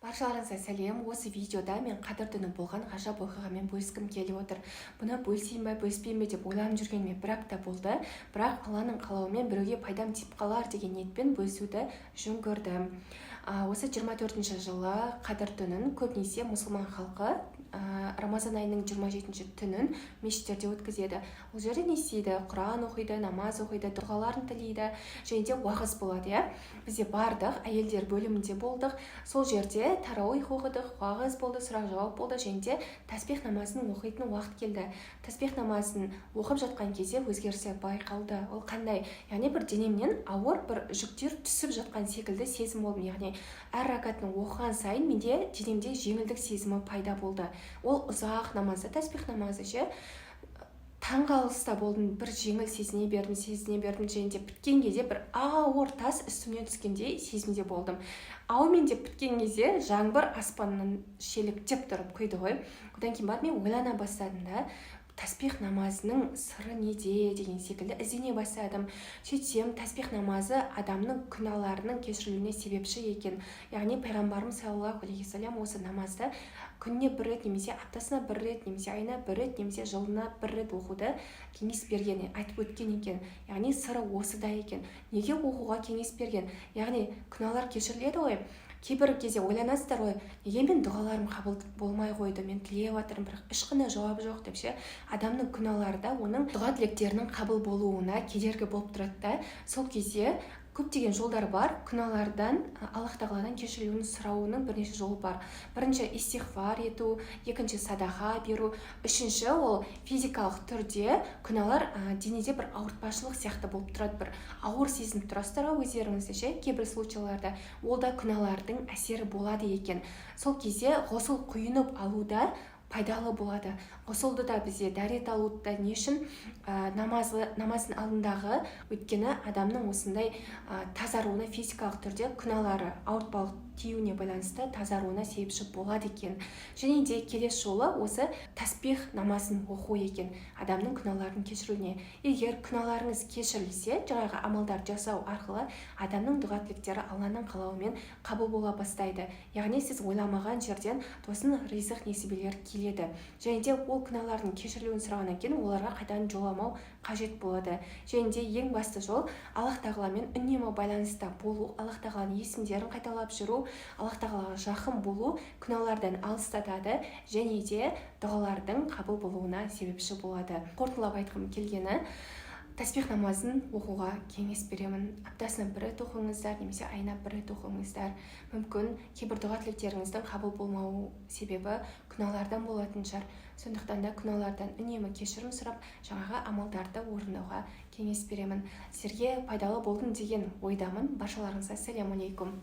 Баршаларыңызға сәлем! Осы видеода мен Қадір түні болған ғажап оқиғамен бөліскім келіп отыр. Бұны бөлісейін ба, бөліспейін бе деп ойланып жүргеніме бір апта болды, бірақ Алланың қалауымен біреуге пайдам тиіп қалар деген ниетпен бөлісуді жөн көрдім. Осы 24 жылы Қадір түнін көбінесе мұсылман халқы Рамазан айының 27 түнін мешіттерде өткізеді. Ол жерде не істейді? Құран оқиды, намаз оқиды, дұғаларын тілейді және де уағыз болады, иә. Бізде бардық, әйелдер бөлімінде болдық. Сол жерде тарауих оқыдық, уағыз болды, сұрақ жауап болды және де тәсбих намазын оқитын уақыт келді. Тәсбих намазын оқып жатқан кезде өзгерістер байқалды. Ол қандай? Яғни бір денемнен ауыр бір жүктер түсіп жатқан секілді сезім болдым. Яғни әр ракатын оқыған сайын менде денемде жеңілдік сезімі пайда болды. Ол ұзақ намаз да, тәсбих намазы ше. Таңғалыста болдым, бір жеңіл сезіне бердім, сезіне бердім және де біткен кезде бір ауыр тас үстімнен түскендей сезімде болдым. Аумин деп біткен кезде жаңбыр аспаннан шелектеп тұрып құйды ғой. Одан кейін барып мен ойлана бастадым да, тәсбих намазының сыры неде деген секілді іздене бастадым. Сөйтсем, тәсбих намазы адамның күнәларының кешірілуіне себепші екен. Яғни пайғамбарымыз саллаллаху алейхи уассалам осы намазды күніне бір рет немесе аптасына бір рет немесе айына бір рет немесе жылына бір рет оқуды кеңес берген, айтып өткен екен. Яғни сыры осыда екен. Неге оқуға кеңес берген? Яғни күнәлар кешіріледі ғой. Кейбір кезде ойланасыздар ғой, неге мен дұғаларым қабыл болмай қойды, мен тілеп жатырмын, бірақ ешқандай жауап жоқ деп ше. Адамның күнәлары да оның дұға тілектерінің қабыл болуына кедергі болып тұрады да. Сол кезде көптеген жолдар бар күнәлардан Аллах тағаладан кешірілуін сұрауының бірнеше жолы бар. Бірінші, истиғфар ету, екінші, садаға беру, үшінші, ол физикалық түрде күнәлар денеде бір ауыртпашылық сияқты болып тұрады, бір ауыр сезініп тұрасыздар ғой өздеріңізді ше кейбір случайларда. Ол да күнәлардың әсері болады екен. Сол кезде ғұсыл құйынып алу да пайдалы болады. Ғұсылды да, бізде дәрет алуды да не үшін намаздың алдындағы? Өйткені адамның осындай тазаруына, физикалық түрде күнәлары ауыртпалық тиюіне байланысты тазаруына себепші болады екен. Және де келесі жолы осы тәсбих намазын оқу екен адамның күнәларын кешіруіне. Егер күнәларыңыз кешірілсе, жаңағы амалдарды жасау арқылы адамның дұға тілектері Алланың қалауымен қабыл бола бастайды. Яғни сіз ойламаған жерден тосын ризық несібелер келеді. Және де ол күнәлардың кешірілуін сұрағаннан кейін оларға қайтадан жоламау қажет болады. Және де ең басты жол — Аллах тағаламен үнемі байланыста болу, Аллах тағаланың есімдерін қайталап жүру, Аллах тағалаға жақын болу күнәлардан алыстатады және де дұғалардың қабыл болуына себепші болады. Қорытындылап айтқым келгені: тәсбих намазын оқуға кеңес беремін. Аптасына бір рет оқыңыздар немесе айына бір рет оқыңыздар. Мүмкін, кейбір дұға тілектеріңіздің қабыл болмау себебі күнәлардан болатын шығар. Сондықтан да күнәлардан үнемі кешірім сұрап, жаңағы амалдарды орындауға кеңес беремін. Сіздерге пайдалы болдым деген ойдамын. Баршаларыңызға ассаляму алейкум!